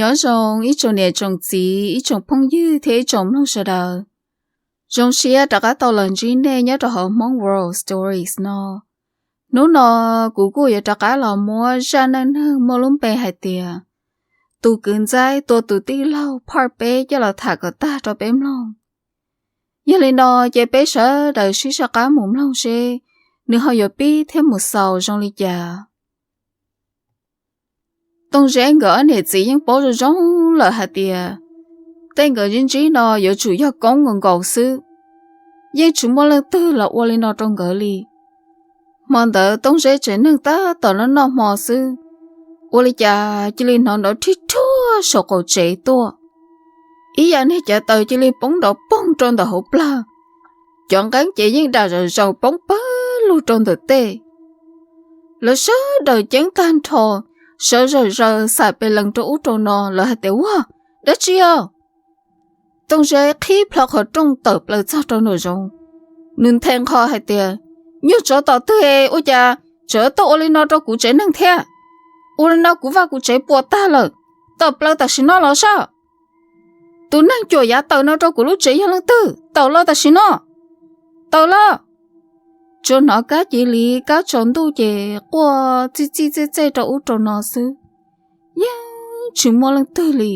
Nyob zoo ib tsoom niam tsoom txiv, ib tsoom phooj ywg thiab ib tsoom mloog sawv daws. Zoo siab rov qab tau los ntsib nej nyob rau hauv Hmong World Stories no. Hnub no kuv kuj yuav rov qab los muab zaj neej neeg muaj lub npe hais tias tus kwv ntxaib tua tus tij laug part peb coj los tham kom tag rau peb mloog. Yog li no ces peb sawv daws sib sab qab mus mloog seb nws ho yuav pib thiab mus xaus zoo li cas. Tooj Zeb nkawd ob niam txiv yeej paub zoo zoo lawm hais tias tej nkawd ntsib ntsib no yuav tsum yog koob nkaus nkaus xwb, yeej tsis muaj leej twg los ua li no rau nkawd li. Hmo ntawd Tooj Zeb tsev neeg tab tom noj noj hmo xwb, ua li cas cia li hnov nrov rhib rhuaj saum qaum tsev tuaj. Ib yam niag cov taws cia li poob nrov poog rau ntawm hauv plag, cov nqeeb ces yeej dam zom zaws poob pawg lug rau ntawm tej. Lawv sawv daws ceeb tag nrho, sawv zawm zaws xav pes lees rau ub rau no, lawv hais tias, Ua, dab tsi os? Tooj Zeb qhib plho qhov rooj tawm plaws txog rau nraum zoov. Nws nthe nqho hais tias, Nyuag tsov tom twg es ua cas tseem tuaj ua li no rau kuv tsev neeg thiab? Ua li no kuv vaj kuv tsev puas tag lawm. Tawm plaws tam sim no los saib. Tus neeg cuam yav tawm no rau kuv lub tsev yog leej twg? Tawm los tam sim no. Tawm los. Tsuas hnov kab cia li kab tsaus ntuj ces quaj txij txij txej txej rau ub rau no xwb, yeej tsis muaj leej twg li,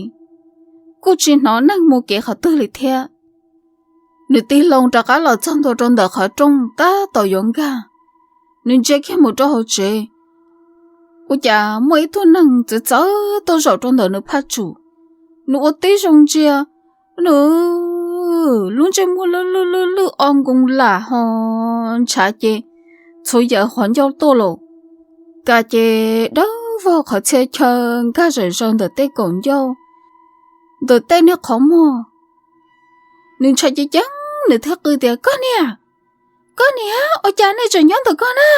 kuj tsis hnov neeg mus kev qhov twg li thiab. Nws tig loo rov qab los txog ntua rau ntawm qhov rooj tab tom yuav nkag, nws ntsia kiag mus rau hauv tsev, ua cas muaj ib tug neeg txawv txawv tuaj zaum rau ntawm nws phaj tsum. Nws ua tib zoo ntsia, nws lub ntsej muag lwj lwj lwj lwj o nkoos lam ho ntshav ces txhuav yawm qhov ncauj tuaj los, kas ces dawb vog qhov txhia chaw nkag zawm zaws ntawm tej kaum ncauj, ntawm tej niag qhov muag. Nws ntshai ceev ceev, nws thiaj qw tias, Koj niam, koj niam, ua cas nej tseem nyob ntawm koj na?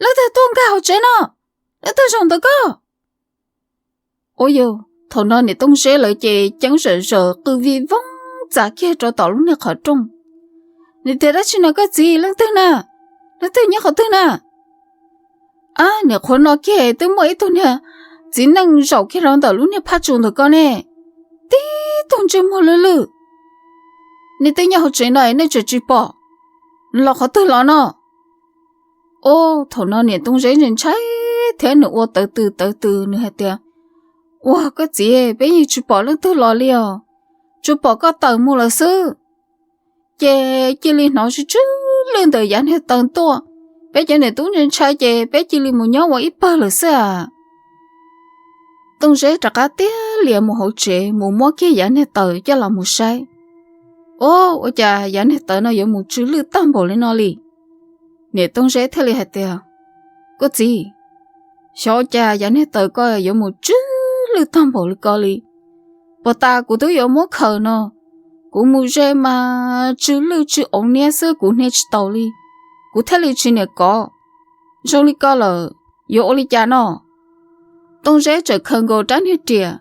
Leej twg tuaj nkag hauv tsev no? Leej twg zaum ntawm koj? Ua yog thaum no niam Tooj Zeb lawv ces ceeb zawm zaws qw vij voog txav kiag rau tom lub niag qhov rooj. Nws tias, Dab tsi no koj txiv? Leej twg na? Leej twg nyob qhov twg na? Ab, niam, qhuav no kiag twb muaj ib tug niag txiv neej zaum kiag rau ntawm lub niag phaj tsum ntawm koj ne, tib tug ntsej muag lwj lwj. Nej twb nyob hauv tsev no nej tseem tsis pom, nws los qhov twg los no? Ub, thaum no niam Tooj Zeb ntshai ntshai thiab nws ua tawv tws tawv tws, nws hais tias, Ua koj txiv, peb yeej tsis pom leej twg los li os, tsuas pom koj tawm mus lawm xwb. Ces cia li hnov tsw tsw lwj ntawm yav niag taws tuaj, peb cov niam tub ntshai ntshai ces peb cia li mus nyob ua ib pawg lawm xwb as. Tooj Zeb rov qab tiag lias mus hauv tsev mus muab kiag yav niag taws coj los mus saib. Ub, ua cas yav niag taws no yuav mus tsw lwj tag npaum li no li? Niam Tooj Zeb thiaj li hais tias, Koj txiv, xyov ua cas yav niag taws ko yuav mus tsw lwj tag npaum li ko li. Puag ta kuv twb yuav muab khaws no, kuv mus ze mas tsw lwj tsw oov niab xwb, kuv hnia tsis taus li, kuv thiaj li tsis niam kov. Zoo li ko lawm, yuav ua li cas no? Tooj Zeb txawm khaws nkaus rab niag riam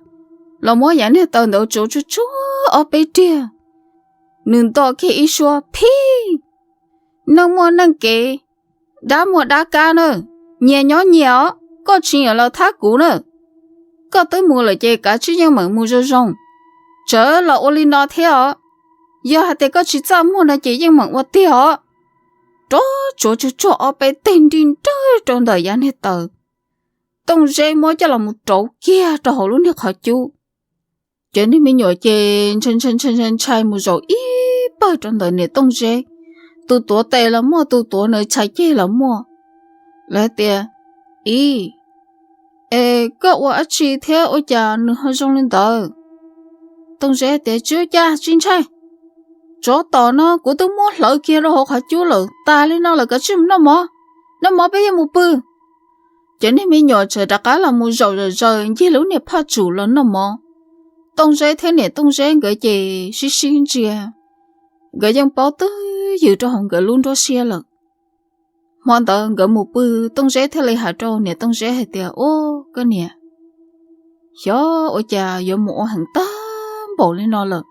los muab yav niag taws ntawd tsuav tsuag tsuag ob peb riag. Nws nto kiag ib suab, Phij! Neej muaj neej kev, dab muaj dab kab na. Nyias nyob nyias os, koj tsis niam los thab kuv na. Koj twb mus lawm ces kav tsij yeej meem mus zoo zoo, tsam los ua li no thiab os. Yog hais tias koj tsis txaj muag no ces yeej meem ua tiag os. Rov tsuav tsuag tsuag ob peb teg nrig nrawg rau ntawm yav niag taws. Tooj Zeb muab coj los mus rauv kiag rau hauv lub niag qhov cub. Cov niag me nyuam ces ntshai ntshai ntshai ntshai mus zaum ib pawg rau ntawm niam Tooj Zeb. Tus tuav tes los muaj, tus tuav nws txhais ceg los muaj. Lawv tias, Ib, es koj ua dab tsi thiab ua cas nws ho zoo li ntawd? Tooj Zeb tias, Tsis ua cas, tsis ntshai. Tsov tom no kuv twb muab hlawv kiag rau hauv qhov cub lawm, tas li no lawm, kav tsij mus noj mov. Noj mov peb yuav mus pw. Cov niag me nyuam txawm rov qab los mus zaum zom zaws ncig lub niag phaj tsum los noj mov. Tooj Zeb thiab niam Tooj Zeb nkawd ces sib sib ntsia, nkawd yeej paub twj ywm rau hauv nkawd lub nruab siab lawm. Hmo ntawd nkawd mus pw, Tooj Zeb thiaj li hais rau niam Tooj Zeb hais tias, Ub, koj niam, xyov ua cas yuav mus ua heev tag npaum li no lawm.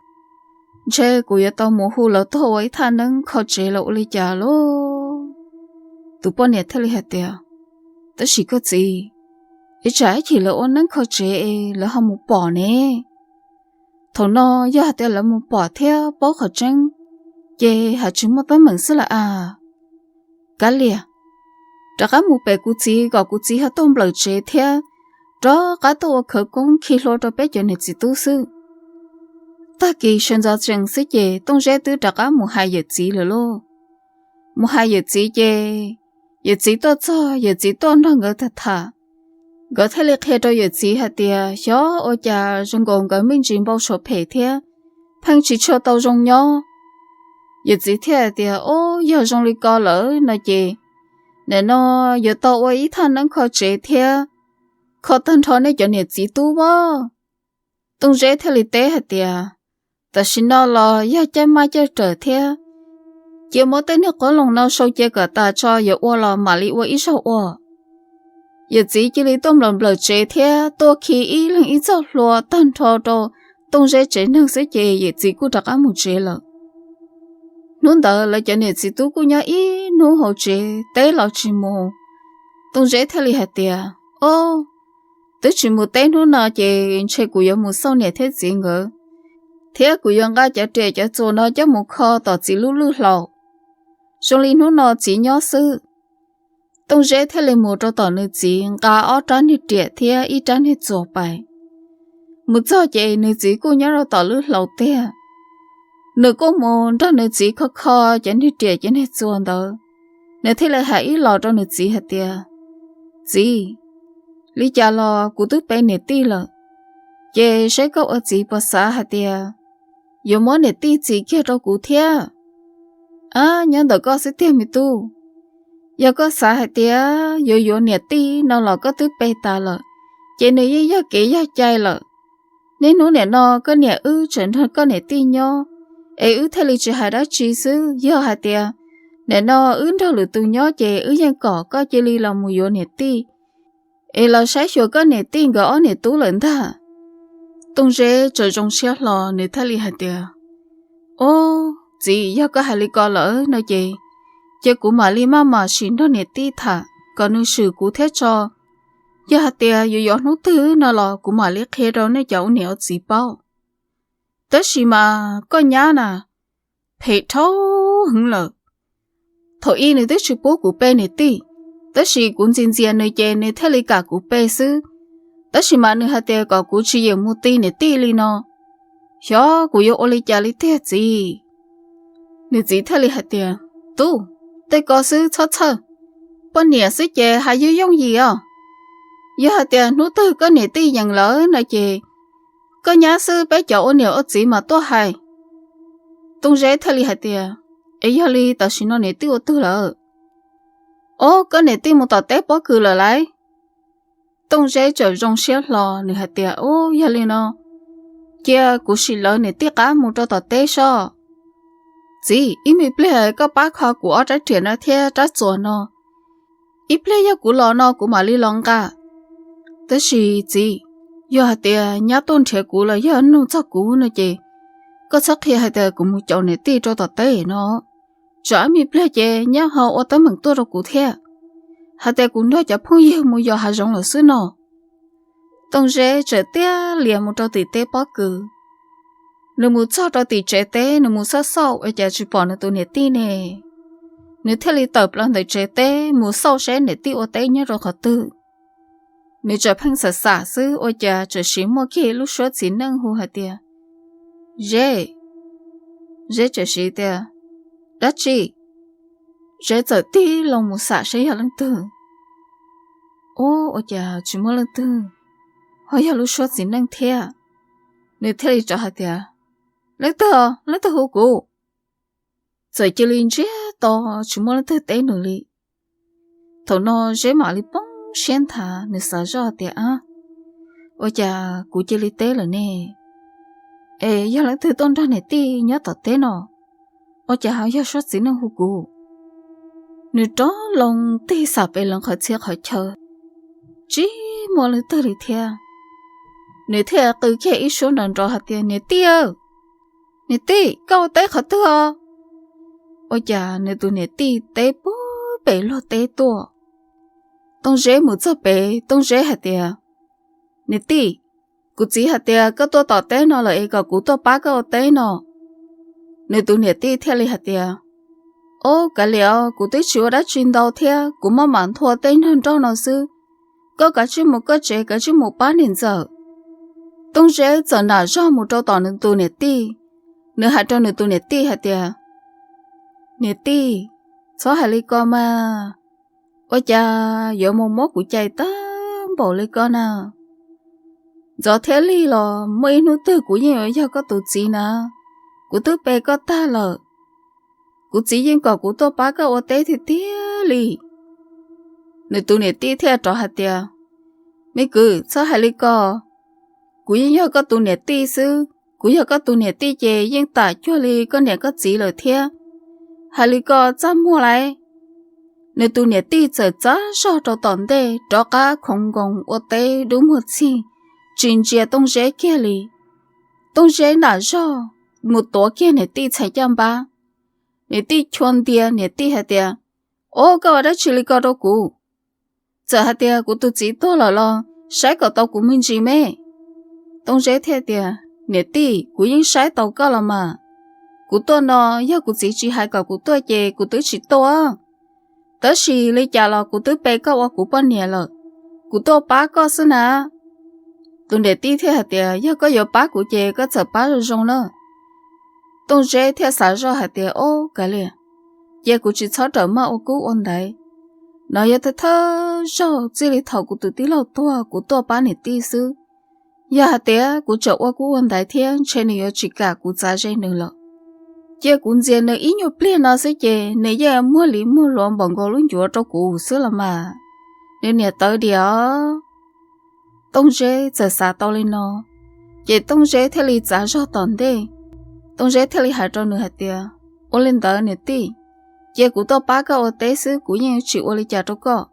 Ntshe kuv yuav tau mus hu lawv tuaj ua ib thaj neeb kho tsev los ua li cas lauj. Tus poj niam thiaj li hais tias, Tab sis koj txiv, Tsev tsam ib chim lawv ua neeb kho tsev es lawv ho mus pom ne. Thaum no yog hais tias lawv mus pom thiab paub qhov tseeb, ces haj tsis muaj teeb meem xwb lawm a. Kav liam, rov qab mus pem kuv txiv kom kuv txiv ho tuaj nplawm tsev thiab rov qab tuaj ua khawv koob khi hlua rau peb cov niam txiv tub xwb. Tag kis sawv ntxov tsees xwb ces Tooj Zeb twb rov qab mus hais yawm txiv lawm lauj. Mus hais yawm txiv ces yawm txiv tuaj txog, yawm txiv tuaj nrog nkawd tham tham. Nkawd thiaj li qhia rau yawm txiv hais tias xyov ua cas zoo nkaus nkawd me ntsis npau suav phem thiab pheej tsis tshua tau zoo nyob. Yawm txiv thiaj hais tias, Ob, yog zoo li ko lawm no ces nim no yuav tau ua ib thaj neeb kho tsev thiab kho tag nrho nej cov niam txiv tub as. Tooj Zeb thiaj li teb hais tias, Tam sim no los yog caij maj caij rawm thiab, cia muab tej niag qoob loo no sau cia kom tas tso, yuav ua los mam li ua ib zaug ua. Yawm txiv cia li tuaj nplawm nplawm tsev thiab tuaj khi ib leeg ib txoj hlua tag nrho rau Tooj Zeb tsev neeg xwb ces yawm txiv kuj rov qab mus tsev lawm. Hnub ntawd lawv cov niam txiv tub kuj nyob ib hnub hauv tsev teb los tsis mus. Tooj Zeb thiaj li hais tias, Ob, twb tsis mus teb hnub no ces ntshe kuv yuav mus xauj niam thiab txiv nkawd, thiab kuv yuav nqa cov riam cov txuas no coj mus kho tom txiv lub lwj hlau. Zoo li hnub no txiv nyob xwb. Tooj Zeb thiaj li mus rau tom nws txiv nqa ob rab niag riam thiab ib rab niag txuas pais. Mus txog ces nws txiv kuj nyob rau tom lwj hlau tiag. Nws kuj mus nrog nws txiv kho kho cov niag riam cov niag txuas ntawd. Nws thiaj li hais ib los rau nws txiv hais tias, Txiv, li cas los kuv twb pe niam tij lawm, ces saib koj ua txiv puas xav hais tias yuav muab niam tij txim kiag rau kuv thiab? Ab, nyob ntawm koj xwb tiag me tub. Yog koj xav hais tias yuav yuav niam tij no los koj twb pe tas lawm, ces nws yeej yog kev yog cai lawm. Niaj hnub nim no koj niam wb tseem nrog koj niam tij nyob, es wb thiaj li tsis hais dab tsi xwb. Yog hais tias nim no wb nrog lwm tus nyob ces wb yeej kom koj cia li los mus yuav niam tij, es los saib xyuas koj niam tij nkawd ob niam tub lawm ntag. Tooj Zeb txawm zoo siab hlo, nws thiaj li hais tias, Ob, txiv, yog koj hais li ko lawm no ces, ces kuv mam li maj mam sim nrog niam tij tham kom nws swm kuv thiab tso. Yog hais tias yuav yuav hnub twg no los kuv mam li qhia rau nej cov ua niam ua txiv paub. Tab sis mas koj nyab na, phem dhau heev lawm. Thaum ub nws twb tsis pub kuv pe niam tij, tab sis kuv ntxias ntxias nws ces nws thiaj li kam kuv pe xwb. Tab sis mas nws hais tias kom kuv tsis yeem mus ti niam tij li no, xyov kuv yuav ua li cas li tiag txiv. Nws txiv thiaj li hais tias, Tub, tej ko xwb txhob txhawj, poj niam xwb ces hais yooj yooj yim os. Yog hais tias hnub twg koj niam tij yeem lawm no ces koj nyab xwb peb cov ua niam ua txiv mas tuaj hais. Tooj Zeb thiaj li hais tias, Es yog li tam sim no niam tij ua twg lawm? Ob, koj niam tij mus tom teb pob kws lawm lauj. Tooj Zeb txawm zoo siab hlo, nws hais tias, Ub, yog li no, cia kuv sim lawv niam tij qab mus rau tom teb soj. Txiv, ib me pliag koj pab kho kuv ob rab riam no thiab rab txuas no, ib pliag yog kuv los no kuv mam li los nqa. Tab sis txiv, yog hais tias nyab tuaj nrhiav kuv los yog nug txog kuv no ces koj txhob qhia hais tias kuv mus caum niam tij rau tom teb no. Tsam ib me pliag ces nyab ho ua teeb meem tuaj rau kuv thiab, hais tias kuv nrog cov phooj ywg mus yos hav zoov lawm xwb no. Tooj Zeb txawm tiag lias mus rau tim teb pob kws. Nws mus txog rau tim tsev teb, nws mus xauj xauj ua cas tsis pom nws tus niam tij ne. Nws thiaj li tawm plaws ntawm tsev teb mus xauj saib niam tij ua teb nyob rau qhov twg. Nws tseem pheej xam xam xwb ua cas txawm siv muaj kiag lub suab txiv neej hu hais tias, Zeb. Zeb txawm siv tias, Dab tsi? Zeb txawm tig loo mus xam saib yog leej twg. Ub, ua cas tsis muaj leej twg, ho yog lub suab txiv neej thiab. Nws thiaj li rov hais tias, Leej twg, leej twg hu kuv? Txawm cia li ntsiag to, tsis muaj leej twg teb nws li. Thaum no Zeb mam li poob siab nthav, nws xav zoj tias, Ab, ua cas kuv cia li teb lawm ne? Es yog leej twg tuaj nrog niam tij nyob tom teb no? Ua cas ho yog suab txiv neej hu kuv? Nws rov loo tig xam pem leev qhov txhia qhov chaw, tsis muaj leej twg li thiab. Nws thiaj qw kiag ib suab nrov nrov hais tias, Niam tij aw, niam tij, koj ua teb qhov twg os? Ua cas nws tus niam tij teb puag pem luag teb tuaj. Tooj Zeb mus txog pem, Tooj Zeb hais tias, Niam tij, kuv txiv hais tias koj tuaj tom teb no lawm es kom kuv tuaj pab koj ua teb no. Nws tus niam tij thiaj li hais tias, Ob, kav liam os, kuv twb tsis ua dab tsi ntau thiab, kuv muaj mam nthua tej nyuag nroj no xwb. Koj kav tsij mus koj tsev, kav tsij mus pab niam ntxawm. Tooj Zeb txawm nam zog mus rau tom nws tus niam tij. Nws hais rau nws tus niam tij hais tias, Niam tij, txhob hais li ko mas. Ua cas yuav mus muab kuv cais tag npaum li ko na? Ntxov thiab lig los muaj ib hnub twg kuv yeej yuav yog koj tus txiv na. Kuv twb pe koj tag lawm. Kuv txiv yeej kom kuv tuaj pab koj ua teb tiag tiag li. Nws tus niam tij thiaj rov hais tias, Me kwv, txhob hais li ko. Kuv yeej yog koj tus niam tij xwb, kuv yog koj tus niam tij ces yeej tam cuag li koj niam koj txiv lawm thiab. Hais li ko txaj muag lauj. Nws tus niam tij txawm txav zog rau tom ntej rov qab khoov nkoos ua teb dub muag txig, tsis ntsia Tooj Zeb kiag li. Tooj Zeb nam zog mus tuav kiag niam tij txhais caj npab. Niam tij chua ntia, niam tij hais tias, Ob, koj ua dab tsi li ko rau kuv? Txawm hais tias kuv tus txiv tuag lawm los saib kom tau kuv me ntsis me. Tooj Zeb thiaj tias, Niam tij, kuv yeej saib tau koj los mas. Kuv tuaj no, yog kuv txiv tsis hais kom kuv tuaj ces kuv twb tsis tuaj. Tab sis li cas los kuv twb pe koj ua kuv poj niam lawm, kuv tuaj pab koj xwb na. Tus niam tij thiaj hais tias, Yog koj yuav pab kuv ces koj txawm pab zoo zoo na. Tooj Zeb thiaj xav zoj hais tias, Ob, kav liam, cia kuv tsis txhob rawm maj ua kub ua ntaiv. No yog thawj thawj zaug txij li thaum kuv tus tij laug tuag kuv tuaj pab niam tij xwb. Yog hais tias kuv tseem ua kub ua ntaiv thiab ntshe nws yuav tsis kam kuv txav ze nws lawm. Cia kuv ntxias nws ib nyuag pliag no xwb ces nws yeej muag li muag luav npaum nkaus lub ncuav rau kuv xwb los mas. Nws niam tawv diam. Tooj Zeb txawm xav tau li no, ces Tooj Zeb thiaj li txav zog tom ntej. Tooj Zeb thiaj li hais rau nws hais tias, Ua li ntawd niam tij, cia kuv tuaj pab koj ua teb xwb, kuv yeej tsis ua li cas rau koj.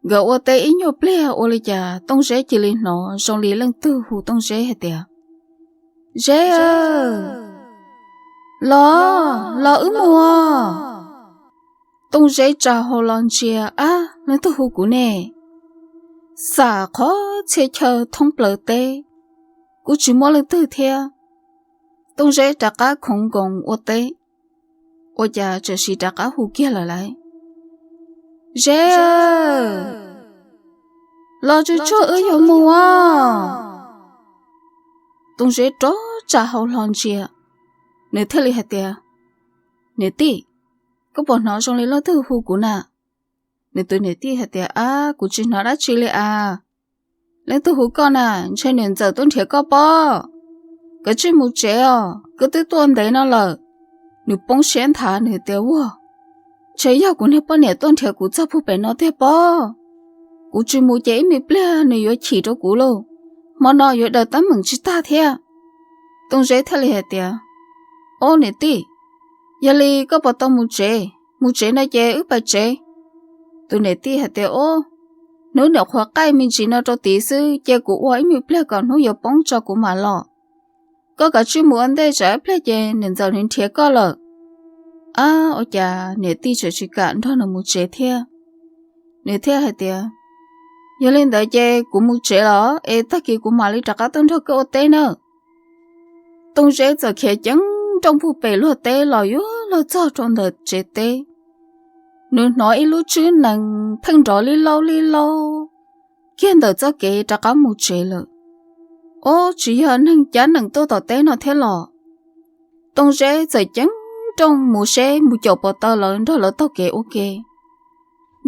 Nkawd ua teb ib nyuag pliag ua li cas Tooj Zeb cia li hnov zoo li leej twg hu Tooj Zeb hais tias, Zeb, los, los wb mus. Tooj Zeb tsa hau los ntsia, ab, leej twg hu kuv ne? Xam qhov txhia chaw thoob plaws teb, kuj tsis muaj leej twg thiab. Tooj Zeb rov qab khoov nkoos ua teb, ua cas txawm sis rov qab hu kiag lawm lauj, Zeb, los tsuag tsuag wb yuav mus os. Tooj Zeb rov tsa hau hlo ntsia, nws thiaj li hais tias, Niam tij, koj puas hnov zoo li leej twg hu kuv na? Nws tus niam tij hais tias, Ab, kuv tsis hnov dab tsi li as. Leej twg hu koj na? Ntshe niam ntxawm tuaj nrhiav koj pob. Koj tsij mus tsev os, koj twb tuaj ntev no lawm. Nws poob siab nthav, nws tias, Ua, ntshe yog kuv niag poj niam tuaj nrhiav kuv txog puag pem no tiag pob. Kuv tsis mus ces ib me pliag nws yuav chim rau kuv lauj, hmo no yuav daws teeb meem tsis tag thiab. Tooj Zeb thiaj li hais tias, Ob niam tij, yog li koj puas tau mus tsev? Mus tsev no ces wb pais tsev. Tus niam tij hais tias, Ob, hnub nyuam qhuav qaij me ntsis no rau tid xwb, cia kuv ua ib me pliag kom hnub yuav poob tso kuv mam los. Koj kav tsij mus ua ntej, tsam ib pliag ces niam ntxawm nws nrhiav koj lawm. Ab, ua cas niam tij tseem tsis kam nrog nws mus tsev thiab. Nws thiaj hais tias, Yog li ntawd ces kuv mus tsev los es tag kis kuv mam li rov qab tuaj nrog koj ua teb nawb. Tooj Zeb txawm khiav ceev nrooj puag pem luag teb los yuav luag txog rau ntawm tsev teb. Nws hnov ib lub tswb nees pheej nrov li laub li laub kiag ntawm txoj kev rov qab mus tsev lawm. Ob, tsis yog neeg cab nees tuaj tom teb no thiab los? Tooj Zeb txawm ceev nrooj mus seb mus caum pov taws lawv nrog lawv taug kev ua ke.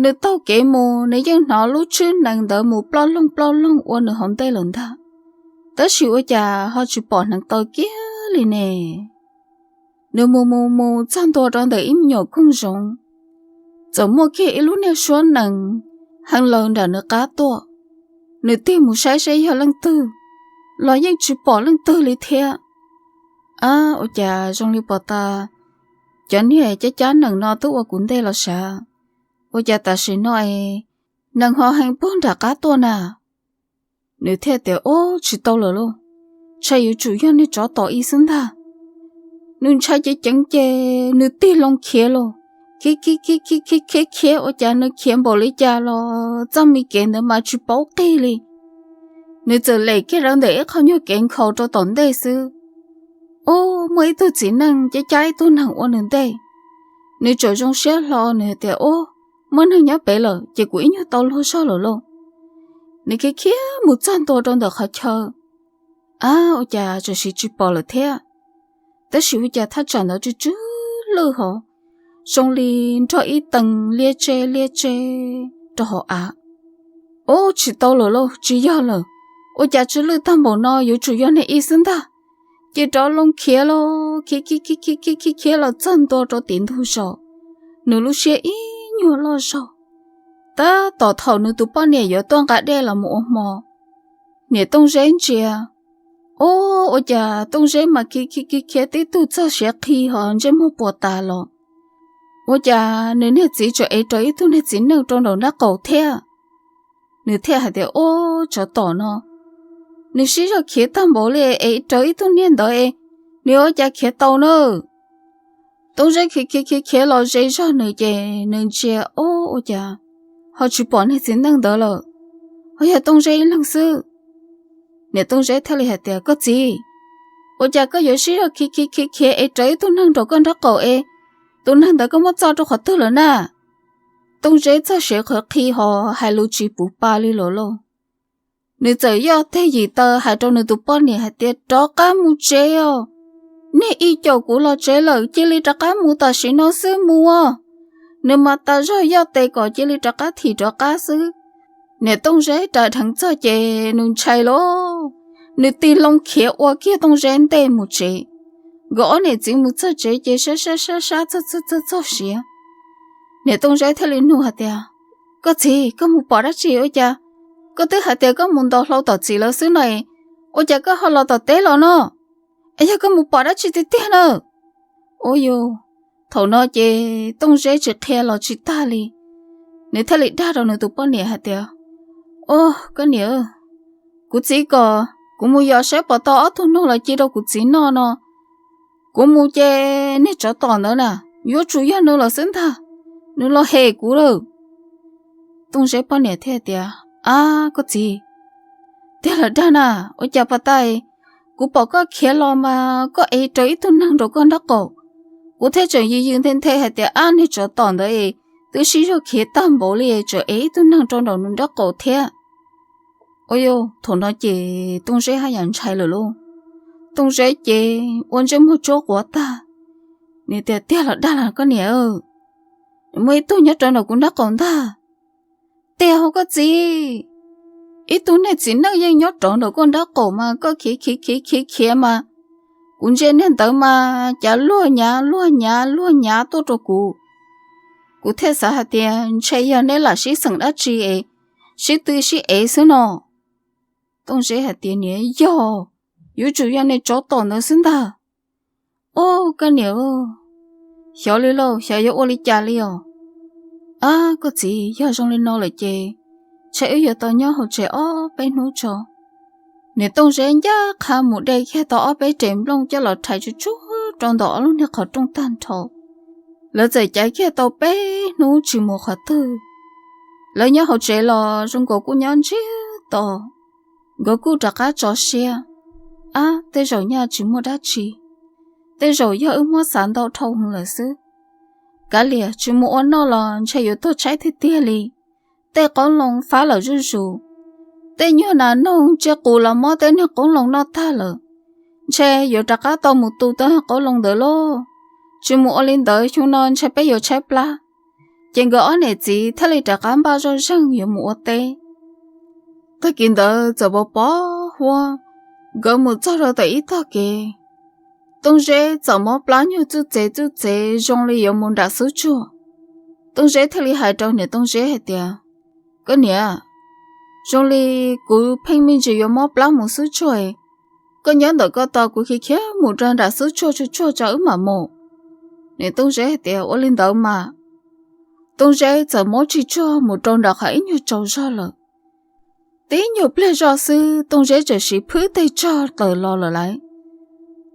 Nws taug kev mus, nws yeej hnov lub tswb nees ntawd mus ploj loog ploj loog ua nws hauv ntej lawm ntag, tab sis ua cas ho tsis pom hneev taw kiag li ne. Nws mus mus mus txog ntua rau ntawm ib me nyuam koog zoov, txawm muaj kiag ib lub niag suab nees hee laws nram nws qab tuaj. Nws tig mus saib seb yog leej twg, los yeej tsis pom leej twg li thiab. Ab, ua cas zoo li pom tas cov niag cab cab nees no twb ua kuv ntej los sav, ua cas tam sim no es nees ho hee puag nram qab tuaj na? Nws thiaj tias, Ub, tsis tau lawm lauj, ntshai yuav tsum yog niag tsov tom ib xwb ntag. Nws ntshai ceev ceev ces nws tig loo khiav lauj, khiav khiav khiav khiav khiav khiav, ua cas nws khiav npaum li cas los txoj me kev ntawd mas tsis paub qig li. Nws txawm lem kiag rau ntawm ib qho nyuag kev nkhaus rau tom ntej xwb. Ub, muaj ib tug txiv neej cab cab ib tug neeg ua nws ntej. Nws txawm zoo siab hlo, nws tias, Ub, muaj neeg nyob pem lawm ces kuv ib nyuag tau luag zog lawm lauj. Nws khiav khiav mus txog ntua rau ntawm qhov chaw, ab, ua cas txawm siv tsis pom lawm thiab. Tab sis ua cas thaj tsam ntawd tsw tsw lwj hos, zoo li nrog ib tees liab tseb liab tseb rau hauv av. Ub, tsis tau lawm lauj, tsis yog lawm. Ua cas tsw lwj tag npaum no, yuav tsum yog niag ib xwb ntag. Ces rov loo khiav los khiav khiav khiav khiav khiav khiav los txog ntua rau tim ntug zos, nws lub siab ib nyuag loj zog. Tab tom thaum nws tus poj niam yuav tuaj nqa dej los mus ua hmo, niam Tooj Zeb ntsia, ub, ua cas Tooj Zeb mas khiav khiav khiav khiav tib tug txog siav qhi hos ntsej muag puas tas los. Ua cas nws niag txiv tseem ev raws ib tug niag txiv neej rau nraum nraub qaum thiab. Nws thiaj hais tias, Ub, tsov tom no, nws sib zog khiav tag npaum li es raws ib tug niag ntawd es nws ua cas khiav tau na. Tooj Zeb khiav khiav khiav khiav los ze zog nws ces nws ntsia, ub, ua cas ho tsis pom niag txiv neej ntawd lawm, ho yog Tooj Zeb ib leeg xwb. Niam Tooj Zeb thiaj li hais tias, Koj txiv, ua cas koj yuav sib zog khiav khiav khiav khiav es raws ib tug neeg nraum koj nraub qaum es tus neeg ntawd koj muab txo rau qhov twg lawm na? Tooj Zeb txog siav qhov qhi hos hais lus tsis puv pa li los lauj. Nws txawm yoj teg yim taw hais rau nws tus poj niam hais tias, Rov qab mus tsev os! Niag ib caum kuv los tsev lawm, cia li rov qab mus tam sim no xwb mus. Nws mas tas zog yoj tes kom cia li rov qab thim rov qab xwb. Niam Tooj Zeb rais dheev txog ces nws ntshai lauj, nws tig loo khiav ua kiag Tooj Zeb ntej mus tsev. Nkawd ob niam txiv mus txog tsev ces sab sab sab sab txog txog txog siav. Niam Tooj Zeb thiaj li nug hais tias, Koj txiv, koj mus pom dab tsi ua cas? Koj twb hais tias koj mus ntaus hlau tom txiv lawv xwb no es, ua cas koj ho los tom teb los no? Es yog koj mus pom dab tsi tiag tiag na? Ua yus, thaum no ces Tooj Zeb tsis qhia los tsis tag li, nws thiaj li dag rau nws tus poj niam hais tias, Ub, koj niam, kuv txiv kom kuv mus yos saib puas tau ob tug noog los ci rau kuv txiv noj no. Kuv mus ces niag tsov tom ntawd na, yuav tsum yog nws lawm xwb ntag, nws los hem kuv lawm. Tooj Zeb poj niam thiaj tias, Ab, koj txiv, tiag los dag na, ua cas pas tas kuv pom koj khiav los mas koj ev raws ib tug neeg nraum koj nraub qaum. Kuv thiaj tseem yws yws nthe nthe hais tias, Ab, niag tsov tom ntawd es twb sib zog khiav tag npaum li, tseem ev ib tug neeg rau nraum nws nraub qaum thiab. Ua yus, thaum no ces Tooj Zeb haj yam ntshai lawm lauj. Tooj Zeb ces ua ntsej muag tsuab quav tag, nws tias, Tiag los dag los koj niam, muaj ib tug nyob rau nraum kuv nraub qaum ntag. Tiag hos koj txiv, ib tug niag txiv neej yeej nyob rau nraum koj nraub qaum mas koj khiav khiav khiav khiav khiav mas kuv ntsia niag ntawd mas cas luag nyav luag nyav luag nyav tuaj rau kuv. Kuv thiaj xav hais tias ntshe yog neb lam sib xeem dab tsi es sib tw sib ev xwb no. Tooj Zeb hais tias, Niam, yog, yuav tsum yog niag tsov tom ntawd xwb ntag. Ub, koj niam, xyov li lauj, xyov yuav ua li cas li os. Ab, koj txiv, yog zoo li no lawm ces ntshe wb yuav tau nyob hauv tsev ob peb hnub tso. Niam Tooj Zeb ncaj qha mus de kiag tau ob peb rev nplooj coj los rhais tsuag tsuag rau ntawm ob lub niag qhov rooj tag nrho. Lawv txawm caiv kiag tau peb hnub tsis mus qhov twg. Lawv nyob hauv tsev los zoo nkaus kuj nyob ntsiag to. Nkawd kuj rov qab tso siab, Ab, tej zaum nyaj tsis muaj dab tsi, tej zaum yog wb muab xav ntau dhau heev lawm xwb. Kav liam, tsis mus ua noj los ntshe yuav tuag tshaib tiag tiag li. Tej qoob loo fab lawm zuj zus, tej nyuag nas noog tsiaj qus los mob tej niag qoob loo noj tag lawm. Ntshe yuav rov qab tau mus tu tej qoob loo ntawd lauj. Tsis mus ua li ntawd xyoo no ntshe peb yuav tshaib plab. Ces nkawd ob niam txiv thiaj li rov qab npaj zoj zeeg yuav mus ua teb. Tag kis ntawd txawm pov pov huab, nkawd mus txog rau tom ib tog kev, Tooj Zeb txawm mob plab nyuag txuj txev txuj txev zoo li yuav mus nram xub tsuag. Tooj Zeb thiaj li hais rau niam Tooj Zeb hais tias, Koj niam, zoo li kuv pheej me ntsis yuav mob plab mus xub tsuag. Koj nyob ntawm koj tos kuv khiav khiav mus rau nram xub tsuag tsuag tsuag tso wb mam mus. Niam Tooj Zeb hais tias, Ua li ntawd mas. Tooj Zeb txawm mob tsis tsuag mus rau nram qhov ib nyuag tsaus zog lawm. Tib nyuag pliag zoj xwb Tooj Zeb txawm siv phwb tej tsog tawm los lawm lauj.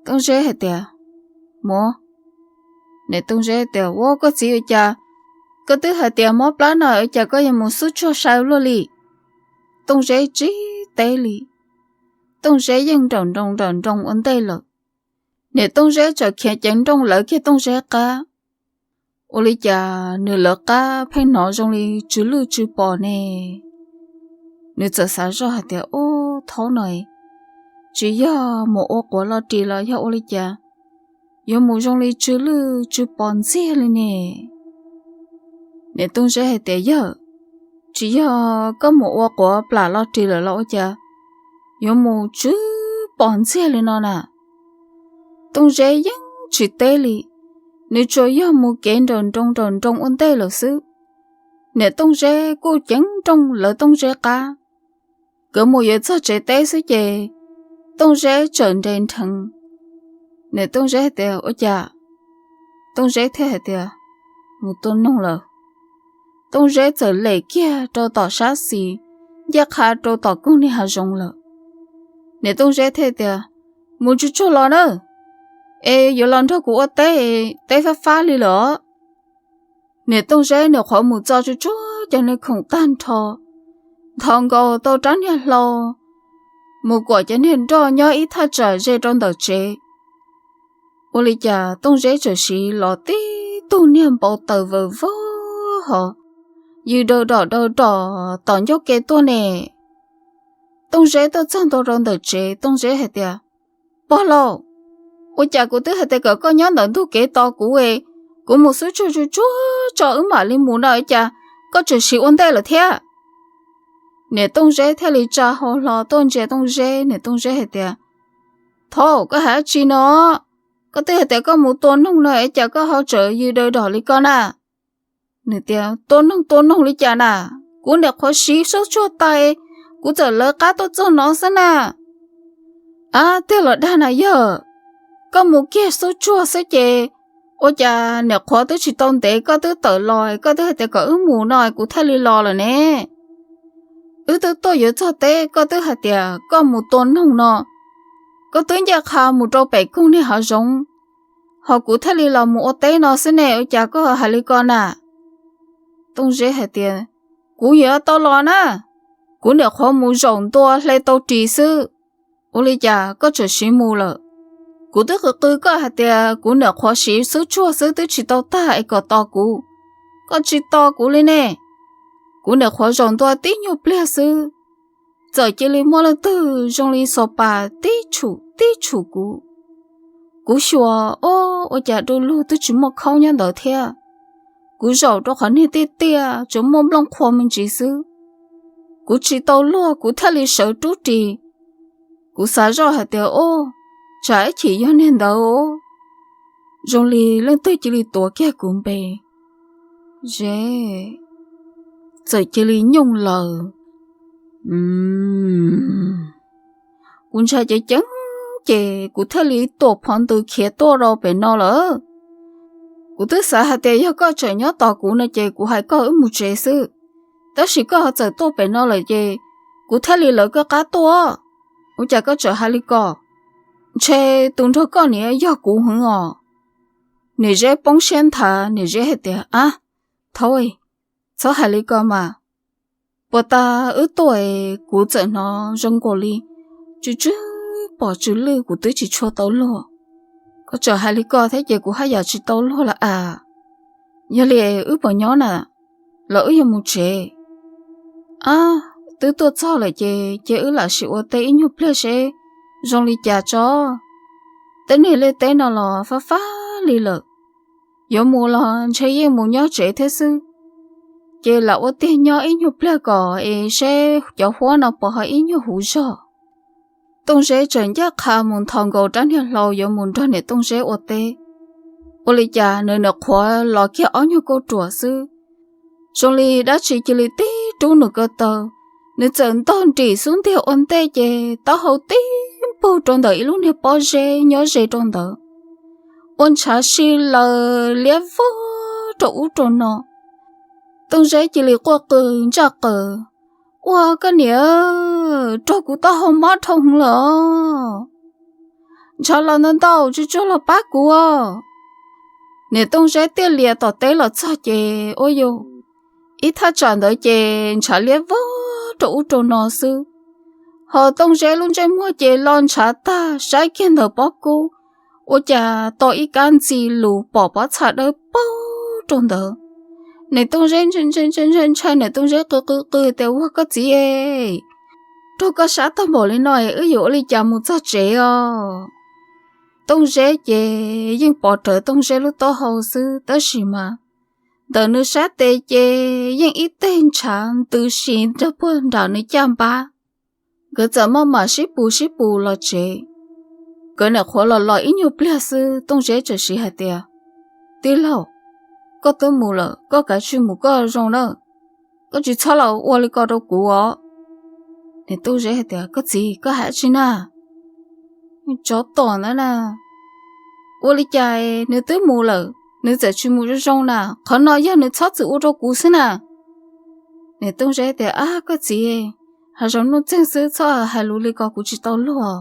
Tooj Zeb hais tias, Muab, Niam Tooj Zeb tias, Ua koj txiv, ua cas koj twb hais tias mob plab no ua cas koj yuav mus xub tsuag sai luaj li? Tooj Zeb tsis teb li. Tooj Zeb yeej nraum nroos nraum nroos ua ntej lawm. Niam Tooj Zeb txawm khiav ceev nrooj lawv kiag Tooj Zeb qab. Ua li cas nws lawv qab pheej hnov zoo li tsw lwj tsw pos ne. Nws txawm xav zoj hais tias, Ub, thaum no tsis yog mus ua quav los ris los yog ua li cas, yuav mus zoo li tsw lwj tsw pos ntxiag li ne. Niam Tooj Zeb hais tias, Yawg, tsis yog koj mus ua quav plam los ris lawm los ua cas yuav mus tsw pos ntxiag li no na? Tooj Zeb yeej tsis teb li, nws tsuas yog mus kev nraum nroos nraum nroos ua ntej lawm xwb. Niam Tooj Zeb kuj ceev nrooj lawv Tooj Zeb qab. Nkawd mus yuav txog tsev teb xwb ces Tooj Zeb txawm nres nrheev. Niam Tooj Zeb hais tias, Ua cas? Tooj Zeb thiaj hais tias, Mus tua noog lawm. Tooj Zeb txawm lem kiag rau tom sab xis, ncaj qha rau tom koog niag hav zoov lawm. Niam Tooj Zeb thiaj tias, Mus tsuag tsuag los na, es yuav los nrog kuv ua teb, teb fab fab li lawm os. Niam Tooj Zeb nws qhuav mus txo tsuag tsuag cov niag khoom tag nrho, nthos nkaus tau rab niag hlau, mus kuam cov niag nroj nyob ib thaj tsam ze rau ntawm tsev. Ua li cas Tooj Zeb txawm siv los tib tug niag npau taws vawm vog hos yws daws dom daws dom tom ncauj ke tuaj ne. Tooj Zeb tuaj txog ntua rau ntawm tsev, Tooj Zeb hais tias, Pog laus, ua cas kuv twb hais tias kom koj nyob ntawm ntug kev tos kuv es, kuv mus xub tsuag tsuag tsuag tso wb mam li mus no ua cas koj tseem siv ua ntej lawm thiab? Niam Tooj Zeb thiaj li tsa hau hlo tuaj ntsia Tooj Zeb, niam Tooj Zeb hais tias, Thaum koj hais dab tsi no? Koj twb hais tias koj mus tua noog no es cas koj ho tseem yws daws dom li ko na? Nws tias, Tua noog tua noog li cas na? Kuv niam qhuav siv xub tsuag tas, kuv txawm lawv qab tuaj txog no xwb na. Ab, tiag los dag na yawg, koj mus kiag xub tsuag xwb ces ua cas niam qhuav twb tsis tau ntev koj twb tawm los, koj twb hais tias kom wb mus no kuv thiaj li los lawm ne. Wb twb tuaj yuav txog teb koj twb hais tias koj mus tua noog no, koj twb ncaj qha mus rau pem koog niag hav zoov, ho kuv thiaj li los mus ua teb no xwb ne, ua cas koj hais li ko na? Tooj Zeb hais tias, Kuv yuav tau los na, kuv niam qhuav mus zaum ntua hle tau ris xwb, ua li cas koj tseem siv mus lawm? Kuv twb qw qw koj hais tias kuv niam qhuav siv xub tsuag xwb twb tsis tau tag es kom tos kuv, koj tsis tos kuv li ne. Kuv niam qhuav zaum ntua tib nyuag pliag xwb, txawm cia li muaj leej twg zoo li xos pas tib tshum tib tshum kuv. Kuv xyuas, o, ua cas du lug twb tsis muaj khaub nyob ntawd thiab. Kuv zaum rau qhov niag tiaj tiaj tsuas muaj nplooj qhuav me ntsis xwb. Kuv tsis tau luag kuv thiaj li sawv rub ris. Kuv xav zoj hais tias, o, tsam ib chim yog niag ntawd, zoo li leej twg cia li tuav kiag kuv npe. Zeb, txawm cia li nyooj laws. Kuv ntshai ceev ceev ces kuv thiaj li tuam phov ntws khiav tuaj rau pem no lawm. Kuv twb xav hais tias yog koj tseem nyob tos kuv no ces kuv hais koj wb mus tsev xwb, tab sis koj ho txawm tuaj pem no lawm ces kuv thiaj li lawv koj qab tuaj. Ua cas koj tseem hais li ko? Ntshe tus nrog koj niam yog kuv heev os. Niam Zeb poob siab nthav, niam Zeb hais tias, ab, thaub, txhob hais li ko mas. Puas tas wb tuaj es kuv txawm hnov zoo nkaus li tsw tsw pos tsw lwj, kuv twb tsis tshua tau luag. Koj tseem hais li ko thiab ces kuv haj yam tsis tau luag lawm as. Yog li wb puas nyob na, los wb yuav mus tsev? Ab, twb tuaj txog lawm ces cia wb lam sim ua teb ib nyuag pliag seb zoo li cas tso. Tej niag liaj teb no los fab fab li lawm, yuav mus los ntshe yeej mus nyob tsev thiab xwb. Ces lam ua tiag nyob ib nyuag pliag kom es seb cov huab no puas ho ib nyuag huv zog. Tooj Zeb tseem ncaj qha mus nthos nkaus rab niag hlau yuav mus nrog niam Tooj Zeb ua teb. Ua li cas nws niam qhuav los kiag ob nyuag kauj ruam xwb, zoo li dab tsi cia li tib rub nws ko taw. Nws txawm ntog nrim xub ntiag ua ntej ces taub hau tib npug rau ntawm ib lub niag pob zeb nyob ze rau ntawd, ua ntshav si laws liab vog rau ub rau no. Tooj Zeb cia li quaj qw ntsaj qaws, Ua koj niam, raug kuv taub hau mob dhau hwv lawm, ntshav los ntau ntau, tsuag tsuag los pab kuv os. Niam Tooj Zeb tiaj lias tom teb los txog ces ua yus ib thaj tsam ntawd ces ntshav liab vog rau ub rau no xwb, ho Tooj Zeb lub ntsej muag ces lo ntshav tag, saib kiag ntawm pob kub, ua cas to ib kab ntxi lus pom pob txha dawb paug rau ntawd. Niam Tooj Zeb ntshai, niam Tooj Zeb qw qw qw tias, Ua koj txiv, raug koj sab tag npaum li no es wb yuav ua li cas mus txog tsev os? Tooj Zeb ces yeej pov rawv Tooj Zeb lub taub hau xwb, tab sis mas ntawm nws sab tes ces yeej ib teg ntshav ntws si nrog puag nram nws caj npab. Nkawd txawm maj mam sib pus sib pus los tsev. Nkawd nyuam qhuav los los ib nyuag pliag xwb, Tooj Zeb txawm siv hais tias, Tij laug, koj twb mus lawm, koj kav tsij mus koj zoo na, koj tsis txhob los ua li ko rau kuv os. Niam Tooj Zeb hais tias, Koj txiv, koj hais dab tsi na? Tsov tom ntawd na. Ua li cas nws twb mus lawm nws txawm tsis mus zoo zoo na? Qhov no yog nws txhob txwm ua rau kuv xwb na. Niam Tooj Zeb tias, Ab, koj txiv, hav zoov nuj txeeg xwb, txhob hais lus li ko, kuv tsis tau luag.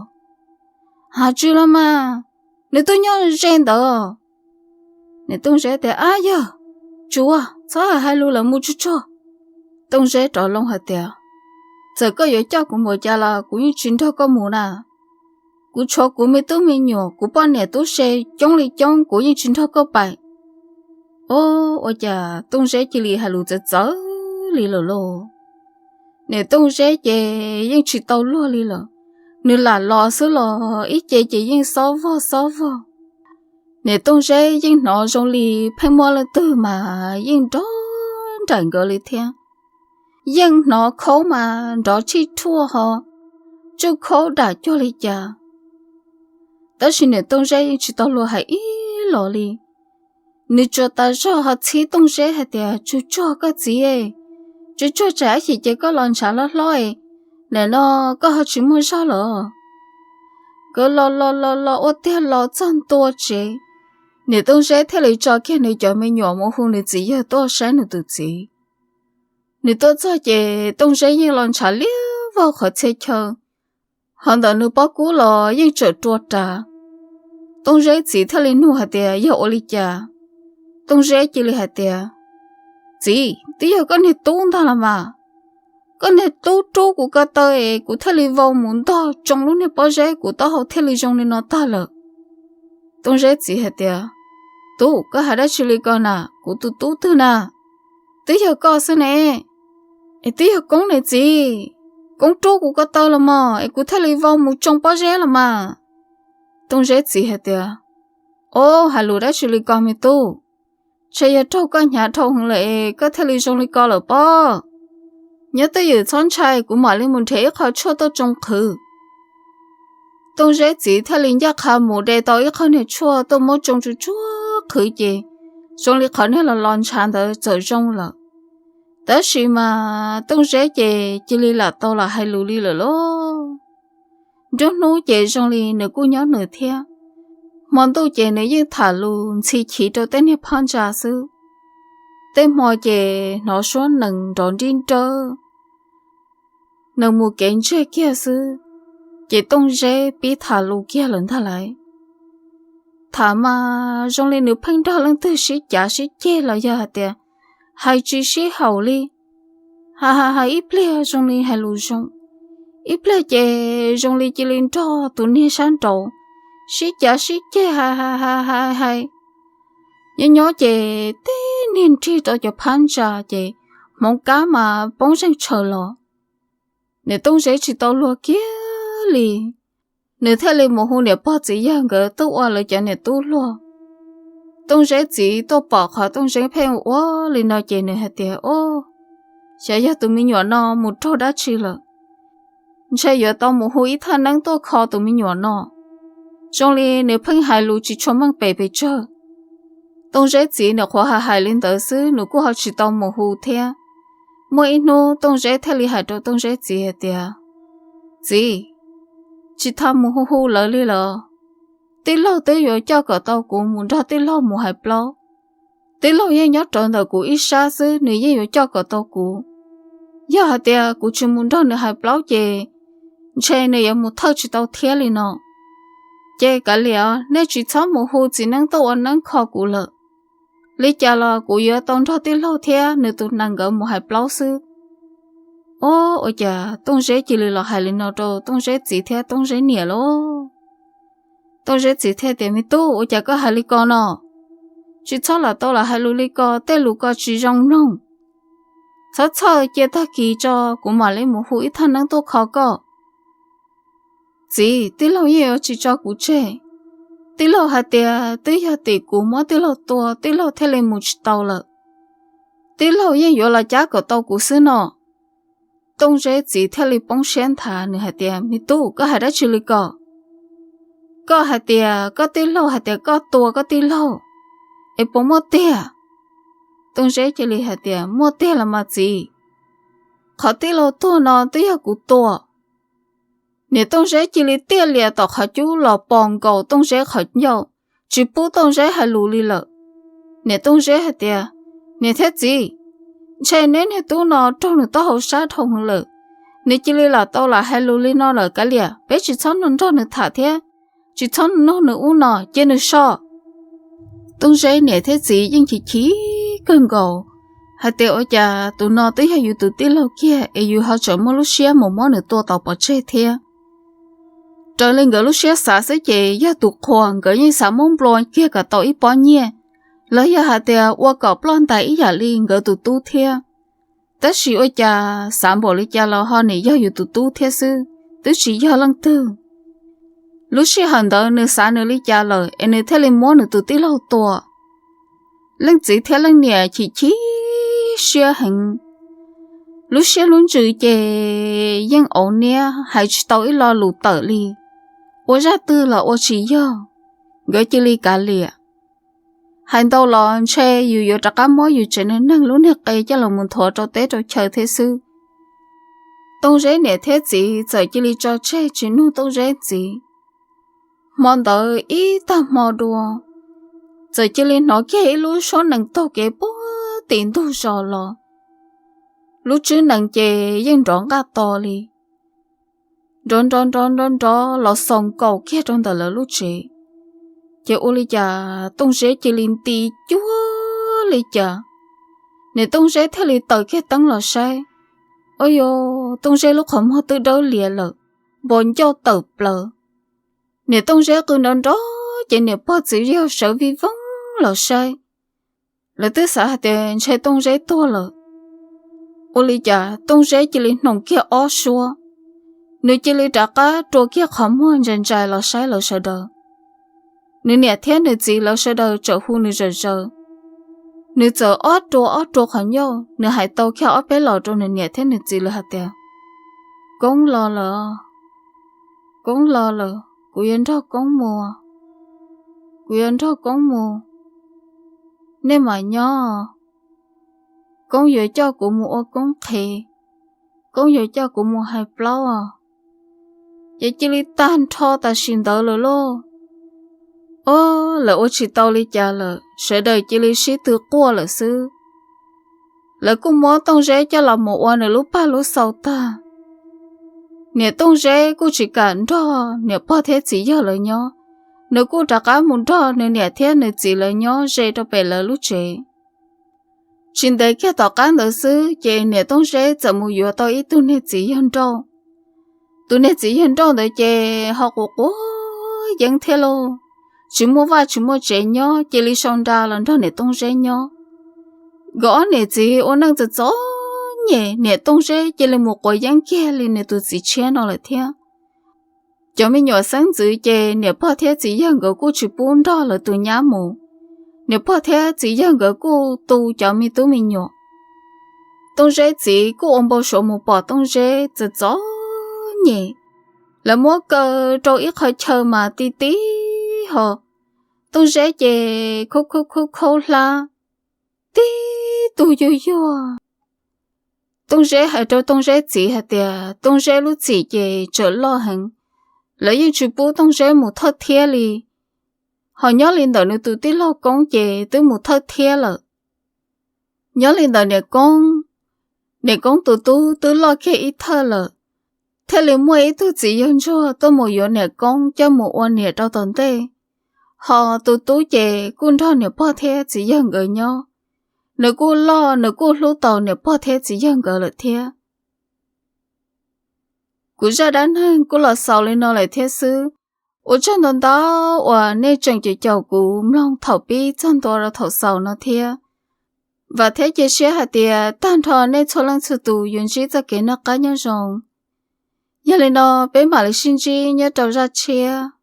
Hais tsis los mas, nws twb nyob ze ntawd. Niam Tooj Zeb tias, Ab yog, tsuav, txhob hais lus lawm, mus tsuag tsuag. Tooj Zeb rov loo hais tias, Txawm koj yuav coj kuv mus cas los kuv yeej tsis nrog koj mus na. Kuv tshuav kuv me tub me nyuam, kuv poj niam tub se coob li coob, kuv yeej tsis nrog koj pais. Ua cas Tooj Zeb cia li hais lus txawv txawv li lawm lauj? Niam Tooj Zeb ces yeej tsis tau luag li lawm, nws lam los xwb los ib ce ces yeej xob vog xob vog. Niam Tooj Zeb yeej hnov zoo li pheej muaj leej twg mas yeej nrov nraim nkawd li thiab, yeej hnov khaub mas nrov tshij thuaj ho tsuj khaub dam cuag li cas. Tab sis niam Tooj Zeb yeej tsis tau luag hais ib los li. Nws tsuas tas zog ho txhib Tooj Zeb hais tias, Tsuag tsuag koj txiv, tsuag tsuag tsam ib chim ces koj los ntshav hlob hlob, nim no koj ho tsis muaj zog lawm. Nkawd los los los los ua tiag los txog ntua tsev, niam Tooj Zeb thiaj li tso kiag nws cov me nyuam mus hu nws txiv yawg tuaj saib nws tus txiv. Nws tuaj txog ces Tooj Zeb yeej los ntshav liab vog qhov txhia chaw, ho ntawm nws pob kub los yeej tseem rua ras. Tooj Zeb txiv thiaj li nug hais tias, Yog ua li cas? Tooj Zeb cia li hais tias, Txiv, twb yog koj niag tub ntag los mas. Koj niag tub rub kuv ko taw es kuv thiaj li vau mus ntog tsoo lub niag pob zeb, kuv taub hau thiaj li zoo li no tag lawm. Tooj Zeb txiv hais tias, Tub, koj hais dab tsi li ko na? Kuv tus tub twg na? Twb yog koj xwb ne. Es twb yog Koob ne txiv. Koob rub kuv ko taw los mas es kuv thiaj li vau mus tsoo pob zeb los mas. Tooj Zeb txiv hais tias, Ob, hais lus dab tsi li ko me tub? Ntshe yog raug koj hnyav dhau heev lawm es koj thiaj li zoo li ko lawm pob. Nyob twj ywm txhob ntshai, kuv mam li mus nrhiav ib qho tshuaj tuaj tsoo qhwv. Tooj Zeb txiv thiaj li ncaj qha mus de tau ib qho niag tshuaj tuaj muab tsoo tsuag tsuag qhwv ces zoo li qhov niag los los ntshav ntawd txawm zoo lawm. Tab sis mas Tooj Zeb ces cia li lam tau lam hais lus li lawm lauj. Nruab hnub ces zoo li nws kuj nyob nws thiab. Hmo ntuj ces nws yeej tham lus ntxhi chiv rau tej niag phab ntsa xwb. Tej hmo ces hnov suab nees nrov nrib nrawb, nees mus kev ntseg kiag xwb, ces Tooj Zeb pib tham lus kiag lawm ntag lauj. Tham mas zoo li nws pheej nrog leej twg sib cav sib ceg los yog hais tias hais tsis sib haum li. Hais hais hais ib pliag zoo li hais lus zoo, ib pliag ces zoo li cia li nrog tus niag sab nraud sib cav sib ceg hais hais hais hais hais. Nyob nyob ces tib niag nrig rau cov phab ntsa ces hmoov kab mas poob zeeg tshaws los. Niam Tooj Zeb tsis tau luag kiag li, nws thiaj li mus hu niam pog txiv yawg nkawd tuaj ua lawv cov niam tub hluas. Tooj Zeb txiv tuaj pom qhov Tooj Zeb pheej ua li no ces nws hais tias, Ob, xyov yog tus me nyuam no mus raug dab tsi lawm. Ntshe yuav tau mus hu ib thaj neeb tuaj kho tus me nyuam no. Zoo li nws pheej hais lus tsis tshua meej pem pes tsawg. Tooj Zeb txiv nyuam qhuav hais hais li ntawd xwb, nws kuj ho tsis tau mus hu thiab. Muaj ib hnub Tooj Zeb thiaj li hais rau Tooj Zeb txiv hais tias, Txiv, tsis tas mus hu hu lawv li los? Tij laug twb yuav coj kom tau kuv mus nrog tij laug mus hais plaub. Tij laug yeej nyob rawv ntawm kuv ib sab xwb, nws yeej yuav coj kom tau kuv. Yog hais tias kuv tsis mus nrog nws hais plaub ces ntshe nws yuav mus thawj tsis tau thiab li no. Ces kav liam, nej tsis txhob mus hu txiv neeb tuaj ua neeb kho kuv lawm. Li cas los kuv yuav tau nrog tij laug thiab nws tus nees nkawd mus hais plaub xwb. Ob, ua cas Tooj Zeb cia li los hais li no rau Tooj Zeb txiv thiab Tooj Zeb niam lauj? Tooj Zeb txiv thiaj tias, Me tub, ua cas koj hais li ko no? Tsis txhob lam tau lam hais lus li ko, tej lus ko tsis zoo mloog. Txhob txhawj, cia tag kis tso kuv mam li mus hu ib thaj neeb tuaj kho koj. Txiv, tij laug yeej yuav tsis tso kuv tseg. Tij laug hais tias twb yog tim kuv muab tij laug tua, tij laug thiaj li mus tsis tau lawm. Tij laug yeej yuav los cab kom tau kuv xwb no. Tooj Zeb txiv thiaj li poob siab nthav, nws hais tias, Me tub, koj hais dab tsi li ko? Koj hais tias koj tij laug hais tias koj tua koj tij laug, es puas muaj tiag? Tooj Zeb cia li hais tias, Muaj tiag los mas txiv. Qhov tij laug tuag no twb yog kuv tua. Niam Tooj Zeb cia li tiaj lias tom qhov cub los pos nkaus Tooj Zeb qhov ncauj, tsis pub Tooj Zeb hais lus li lawm. Niam Tooj Zeb hais tias, Niam thiab txiv, ntshe neb niag tub no raug nws taub hau sab dhau heev lawm. Nws cia li lam tau lam hais lus li no lawm, kav liam, peb tsis txhob nrog nws tham thiab, tsis txhob nug nws ub no, cia nws so. Tooj Zeb niam thiab txiv yeej chim chim kawg nkaus, hais tias, Ua cas tus no twb yog yus tus tij laug kiag es yus ho tseem muaj lub siab mus muab nws tua tau pov tseg thiab? Raws li nkawd lub siab xav xwb ces yog tus qhua nkawd yeej xav muab nplua kiag kom tau ib pob nyiaj, los yog hais tias ua kom ploj ntais ib yam li nkawd tus tub thiab. Tab sis ua cas xav npaum li cas los ho nim yog yus tus tub thiab xwb, twb tsis yog leej twg. Lub sij hawm ntawd nws xav nws li cas lawm es nws thiaj li muab nws tus tij laug tua. Leej txiv thiab leej niam chim chim siab heev, lub siab lub ntsws ces yeej auv niab, hais tsis tau ib lo lus tawm li, ua zaj twg los ua tsis yog, nkawd cia li kav liam. Hais ntau los ntshe yus yuav rov qab muab yus tsev neeg lub niag qe coj los mus nthuav rau teb rau chaw thiab xwb. Tooj Zeb niam thiab txiv txawm cia li tso tseg tsis nug Tooj Zeb txiv. Hmo ntawd ib tag hmo dua, txawm cia li hnov kiag ib lub suab nees taug kev puag tim ntug zos los. Lub tswb nees ces yeej nrov nqaj to li, nrov nrov nrov nrov nrov los xaus nkaus kiag rau ntawm lawv lub tsev. Ces ua li cas Tooj Zeb cia li nti cuag li cas, niam Tooj Zeb thiaj li taws kiag teeb los saib. Ua, Tooj Zeb lub qhov muag twb dawb lias lawm, npo ncauj tawm plaws. Niam Tooj Zeb qw nrov nrov ces niam pog txiv yawg sawv vij voog los saib. Lawv twb xav hais tias ntshe Tooj Zeb tuag lawm. Ua li cas Tooj Zeb cia li hnoos kiag ob suab, nws cia li rov qab rua kiag qhov muag ntsais ntsais los saib lawv sawv daws. Nws niam thiab nws txiv lawv sawv daws txawm hu nws zom zaws. Nws txawm ob rua ob rua qhov ncauj, nws hais tau kiag ob peb los rau nws niam thiab nws txiv lawv hais tias, Koob los lawm, Koob los lawm, kuv yuav nrog Koob mus, kuv yuav nrog Koob mus, nej mam nyob. Koob yuav coj kuv mus ua Koob qhev, Koob yuav coj kuv mus hais plaub os. Ces cia li tag nrho tam sim ntawd lawm lauj. Ob, lawv ua tsis tau li cas lawm, sawv daws cia li sib tw quaj lawm xwb. Lawv kuj muab Tooj Zeb coj los mus ua nws lub pag lub xau tag. Niam Tooj Zeb kuj tsis kam nrog niam pog thiab txiv yawg lawv nyob, nws kuj rov qab mus nrog nws niam thiab nws txiv lawv nyob ze rau pem lawv lub tsev. Tsis ntev kiag tom qab ntawd xwb ces niam Tooj Zeb txawm mus yuav tau ib tug niag txiv yawg nrauj. Tus niag txiv yawg nrauj ntawd ces ho quav quav yeeb thiab lauj, tsis muaj vaj tsis muaj tsev nyob, cia li sau nra los nrog niam Tooj Zeb nyob. Nkawd ob niam txiv ua neej txom txom nyem, niam Tooj Zeb cia li mus quav yeeb kiag li nws tus txiv tshiab no lawm thiab. Cov me nyuam xeeb ntxwv ces niam pog thiab txiv yawg nkawd kuj tsis pub nrog lawv tus nyab mus. Niam pog thiab txiv yawg nkawd kuj tu cov me tub me nyuam. Tooj Zeb txiv kuj ua npau suav mus pom Tooj Zeb txom txom nyem, lawv muab kaw rau ib qho chaw mas ti ti ho. Tooj Zeb ces khaub khaub khaub khaub hlab, tib tug yuag yuag. Tooj Zeb hais rau Tooj Zeb txiv hais tias Tooj Zeb lub txim ces tseem loj heev, lawv yeej tsis pub Tooj Zeb mus thawj thiab li. Ho nyob li ntawm nws tus tij laug Koob ces twb mus thawj thiab lawm. Nyob li ntawm niam Koob, niam Koob tus tub twb loj kiag ib thawj lawm, thiaj li muaj ib tug txiv yawg ntsuag tuaj mus yuav niam Koob coj mus ua niam rau tom ntej. Ho tus tub ces kuj nrog niam pog thiab txiv yawg nkawd nyob, nws kuj loj, nws kuj hlub tau niam pog thiab txiv yawg nkawd lawm thiab. Kuv zaj dab neeg kuj los xaus li no lawm thiab xwb. Ua tsaug ntau ntau uas nej tseem caum kuv mloog thaum pib txog ntua rau thaum xaus no thiab. Vam thiab cia siab hais tias tag nrho nej txhua leej txhua tus yuav ntsib txoj kev noj qab nyob zoo. Yog li no, peb mam li sib ntsib nyob rau zaj tshiab.